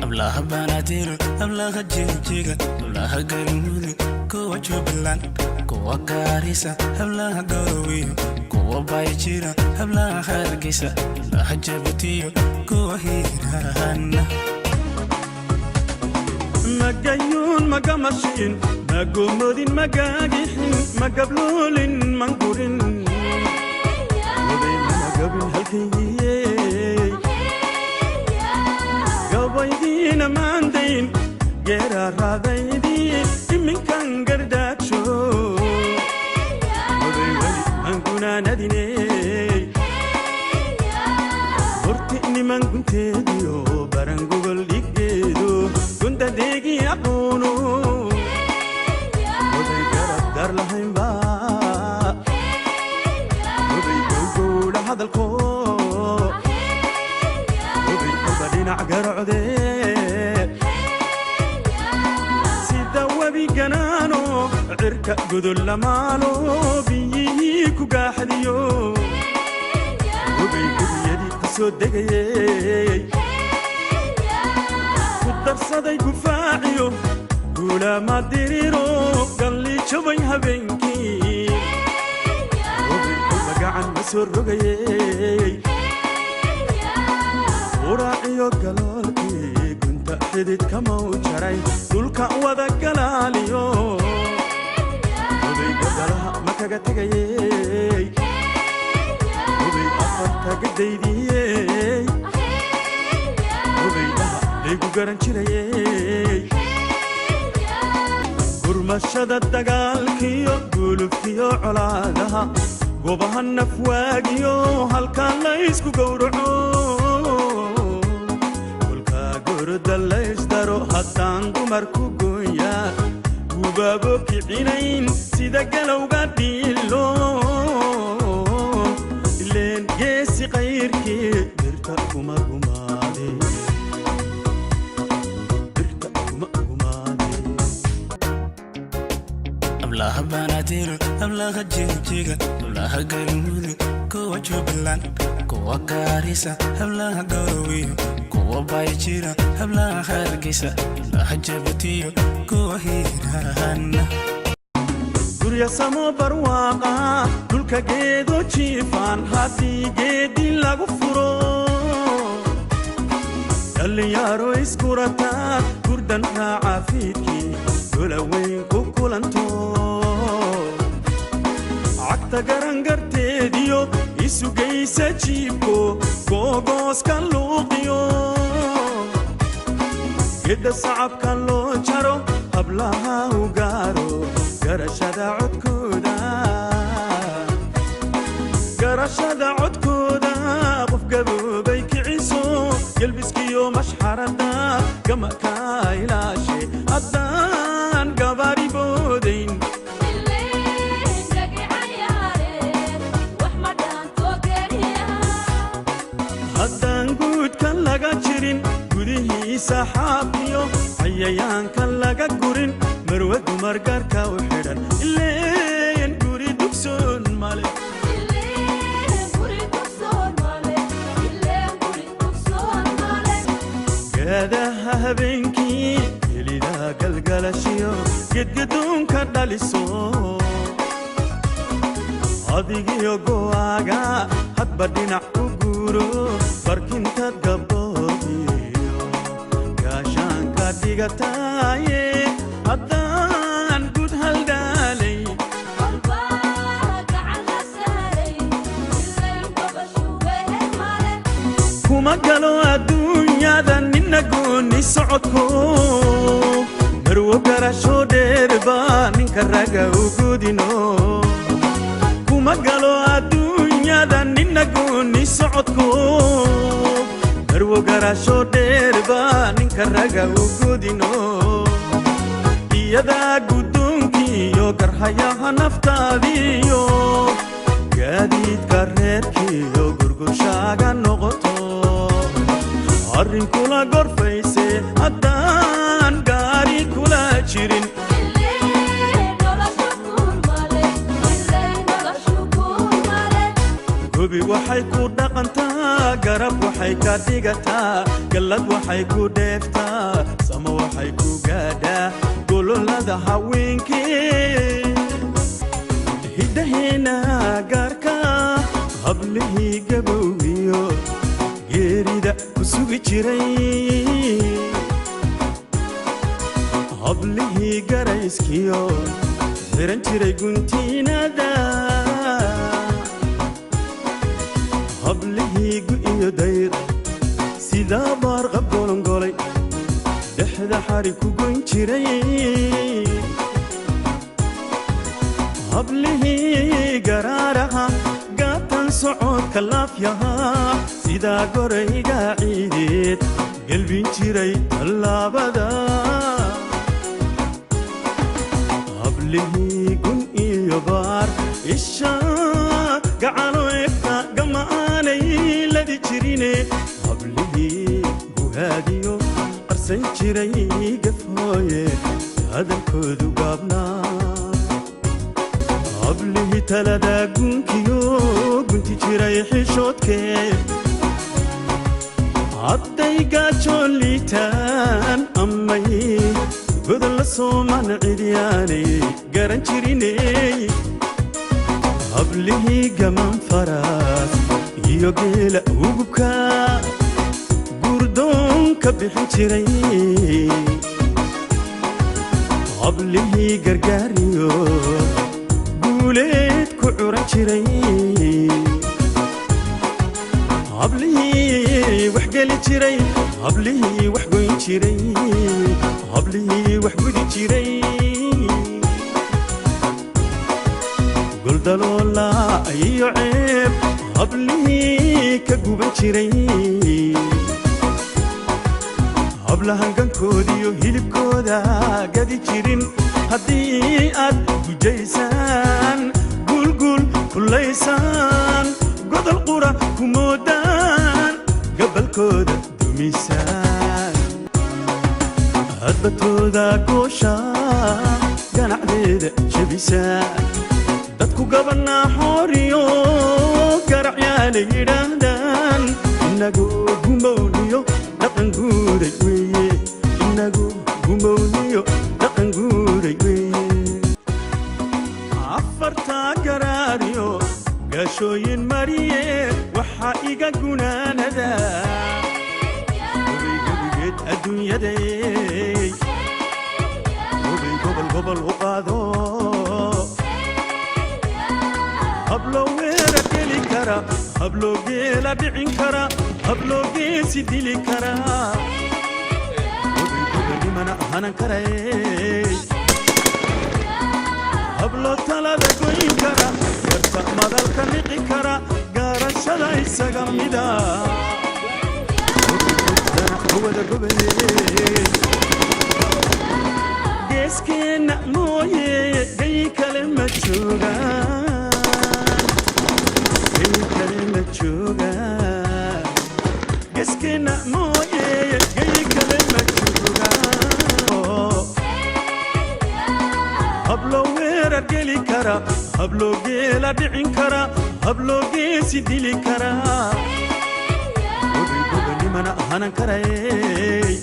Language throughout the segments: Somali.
Hablaha Banaadir, hablaha Jigjiga, hablaha Galmudug, kuwa Jubbaland, kuwa Gaarisa, hablaha Garowiyo, kuwa Bayjira, hablaha Hargeysa, hablaha Jabuutiyo, kuwa Hiiraan. Magayuun magamashin, magomodin, magagixin, magabloolin, mangurin, magabin halkaygiyey, gabaydiina maandayn, geeraaraadaydii iminkan gardaajo, wabay weli mangunaanadiney, horti niman gunteediyo baran gogol dhigeedo, gundadeegi aqoono, waday garab dar lahaynba, waday gowgowdha hadalko, waday uba dhinac garocde, sida webi ganaano cirka gudol lamaalo, biyihii ku gaaxdiyo, wabay guriyadii ku soo degayey, ku darsaday gufaaciyo guulaama diriro, galli jabay habeenkii, wabay uba gacan ma soo rogayey, uraaciyo galoolkii gunta xidid kamau jaray, dhulka wada galaaliyo, wabay gabalaha ma kaga tegayey, wabay afarta gadaydiyey, wabaydhaha laygu garan jirayey, gurmashada dagaalkiyo gulubkiyo colaadaha, gobaha nafwaagiyo halkaa laysku gowraco, kolkaa goroda laysdaro, haddaan dumar ku goonya gubaabo kicinayn, sida galowga dhiilo, ileen geesi kayrkii birta kuma gumaade, birta kuma gumaade. Hablaha Banaadir, hablaha Jigjiga, hablaha Galmudug, kuwa Jubbaland, kuwa Gaarisa, hablaha Garowiyo, kuwa Bayjira, hablaha Hargeysa, hablaha Jabuutiyo, kuwa Hiiraan. Gurya samo barwaaqa, dhulka geedo jiifaan, haddii geedi lagu furo, dhallinyaro iskurataa, gurdan raaca fiidkii, gola weyn ku kulanto, cagta garangarteediyo isugaysa jiibko, googooska luuqiyo, gedda sacabka loo jaro, hablaha u gaaro garashada codkooda, garashada codkooda, qof gaboobay kiciso, gelbiskiyo mashxarada gama kaa ilaashe, haddaan gabaari boodayn. Haddaan guudka laga jirin, gudihiisa xaafiyo, cayayaanka laga gurin, marwe dumar gaarka u xidhan, ileen guri dugsoon male. Gaadaha habeenkii helida galgalashiyo, gedgadoonka dhaliso, adigiyo go'aaga hadba dhinac u guuro, barkinta gabboodiyo gaashaanka dhigataaye, haddaan gud haldhaalay. Kuma galo adduunyada nina gooni socodko, marwo garasho dheerba ninka raga u gudino, kuma galo adduunyada nina gooni socodko, marwo garasho dheerba ninka raga u gudino, iyadaa guddoonkiiyo garhayaha naftaadiiyo, gaadiidka reerkiiyo gurgurshaaga noqoto, arrinkula gorfayse, haddaan gaari kula jirin. Gobi Waxay ku dhaqantaa, garab waxay ka dhigataa, gallad waxay ku dheeftaa, samo waxay ku gaadhaa gololada haweenkii. Hiddaheena gaarka, hablihii gabowgiyo geerida ku sugi jiray, hablihii garayskiyo xiran jiray guntiinada, hablihii gu-iyo dayr sidaa baarqab golongolay dhexda xari ku goyn jiray, hablihii garaaraha gaatan socodka laafyahaa sidaa gorayga ciideed gelbin jiray tallaabada, hablihii gun iyo baar isha gacalo egta gama aanay ladi jirine, hablihii guhaadiyo qarsan jiray gafhooye hadalkoodu gaabnaa, hablihii talada gunkiyo gunti jiray xishoodkee hadday gaajoon liitaan amay godol la sooman cidyaanay garan jiriney, hablihii gaman faraas iyo geela ugubka gurdoon ka bixin jiray, hablihii gargaariyo guuleed ku curan jiray, hablihii wax geli jiray, hablihii wax goyn jiray, hablihii wax gudi jiray, goldaloola iyo ceeb hablihii ka guban jiray, hablahan gankoodiyo hilibkooda gadi jirin. Haddii aad gujaysaan, guulguul kullaysaan, godol qura ku moodaan, gabalkooda dumisaan, hadbatooda goosha ganacdeeda jebisaan, dadku gabanaa xooriyo garacyaala yidhaahdaan, inagu gumowniyo dhaqan guuray weeye, inagu gumowniyo dhaqan guuray weeye. Afartaa garaariyo gaashooyin mariye waxaa iga gunaanada gobay gebigeed adduunyaday, gobay gobol gobol u qaado, hablo weera geli kara, hablo geela dhicin kara, hablo geesi dili kara, gobay gobanimana hanan karay, hablo talada goyn kara, garta madalka niqi kara, gaarashada isaga mida wada gobay. Geeskeenna mooye gay kale ma joogaan, gay kale ma joogaan, geeskeenna mooye gay kale ma joogaan. Hablo weerar geli kara, hablo geela dhicin kara, hablo geesi dili kara, gobay gobanimana hanan karay,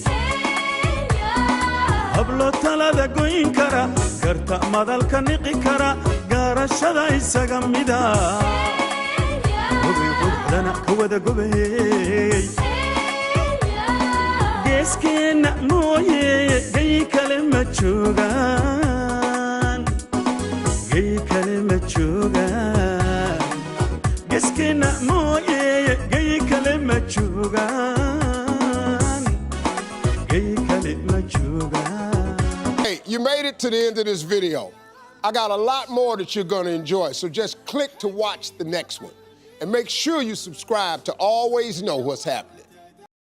hablo talada goyn kara, garta madalka niqi kara, gaarashada isaga mida gobay quruxdana ka wada gobay. Geeskeenna mooye gay kale ma joogaan, gay kale ma joogaan, geeskeenna mooye gay kale ma joogaan, gay kale ma joogaan. Hey, you made it to the end of this video. I got a lot more that you're gonna enjoy, so just click to watch the next one. And make sure you subscribe to always know what's happening.